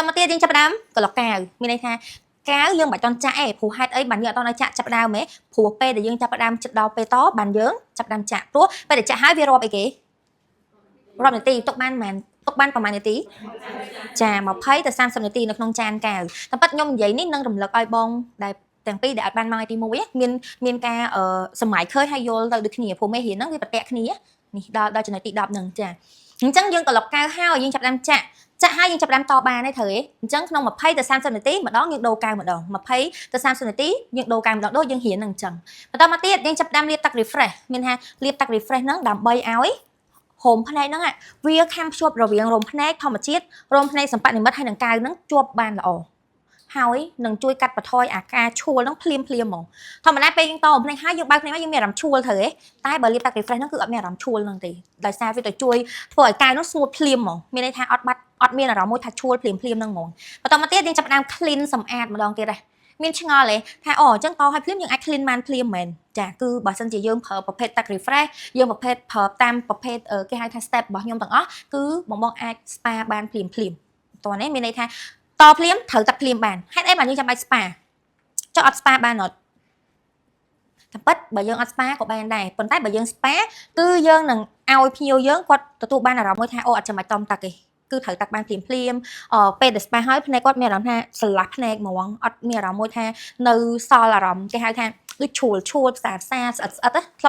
បន្តមកទៀតយើងចាប់ផ្ដើមកឡុកកាវមានន័យថាកាវយើងមិនបាច់តន់ចាក់ទេព្រោះហេតុអីបានយើងអត់តន់ឲ្យចាក់ចាប់ផ្ដើមហ៎ព្រោះពេលដែលយើងចាប់ផ្ដើមចិត្តដល់ពេលតបានយើងចាប់ផ្ដើមចាក់ព្រោះពេលដែលចាក់ហើយវារាប់អីគេរាប់នាទីទុកបានប្រហែលទុកបានប្រហែលនាទីចា20ទៅ30នាទីនៅក្នុងចានកែវតែប៉ិតខ្ញុំនិយាយនេះនឹងរំលឹកឲ្យបងដែលទាំងពីរដែលអត់បានមកថ្ងៃទី1មានមានការអឺសម័យឃើញហើយយល់ទៅដូចគ្នាព្រោះមេរៀនហ្នឹងវាប្រតាក់គ្នានេះដល់ដល់ចំណុចទី10ហ្នឹងចាអញ្ចឹងយើងក្លុកកែវហើយយើងចាប់ផ្ដើមចាក់ចាក់ហើយយើងចាប់ផ្ដើមតបានហើយត្រូវទេអញ្ចឹងក្នុង20ទៅ30នាទីម្ដងយើងដូរកែវម្ដង20ទៅ30នាទីយើងដូរកែវម្ដងដូចយើងរៀនហ្នឹងអញ្ចឹងបន្តមកទៀតយើងចាប់ផ្ដើមលាបទឹក refresh មានថាលាបទឹក refresh ហ្នឹងដើម្បីឲ្យរោមភ្នែកហ្នឹងវាខាំភ្ជាប់រវាងរោមភ្នែកធម្មជាតិរោមភ្នែកសម្បត្តិនិមិត្តហើយនឹងកែវហ្នឹងជាប់បានល្អហើយនឹងជួយកាត់បន្ថយអាការឈួលហ្នឹងភ្លាមភ្លាមហ្មងធម្មតាពេលយើងតរោមភ្នែកហើយយើងបើកភ្នែកមកយើងមានអារម្មណ៍ឈួលត្រូវទេតែបើលាបទឹក refresh ហ្នឹងគឺអត់មានអារម្មណ៍ឈួលហ្នឹងទេដោយសារវាទៅជួយធ្វើឲ្យកែវនោះស្ងួតភ្លាមហ្មងមានន័យថាអត់បាត់អត់មានអារម្មណ៍មួយថាឈួលភ្លាមភ្លាមហ្នឹងហ្មងបន្តមកទៀតយើងចាប់ផ្ដើម clean សម្អាតម្ដងទៀតដែរមានឆ្ងល់ទេថាអូអញ្ចឹងតឲ្យភ្លាមយើងអាច clean បានភ្លាមមែនចាគឺបើសិនជាយើងប្រើប្រភេទទឹក refresh យើងប្រភេទប្រើតាមប្រភេទគេហៅថា step របស់ខ្ញុំទាំងអស់គឺបងបងអាច spa បានភ្លាមភ្លាមតោះនេះមានន័យថាតភ្លាមត្រូវទឹកភ្លាមបានហេតុអីបានយើងចាំបាច់ spa ចុះអត់ spa បានអត់តែពិតបើយើងអត់ spa ក៏បានដែរប៉ុន្តែបើយើង spa គឺយើងនឹងឲ្យភ្ញៀវយើងគាត់ទទួលបានអារម្មណ៍មួយថាអូអត់ចាំបាច់តមទឹកទេគឺត្រូវទឹកបានភ្លាមភ្លាមអឺពេលដែល spa ហើយភ្នែកគាត់មានអារម្មណ៍ថាស្រឡះភ្នែកហ្មងអត់មានអារម្មណ៍មួយថានៅសល់អារម្មណ៍គេហៅថាដូចឈួលឈួលផ្សាផ្សាស្អិតស្អិតណាធ្លាប់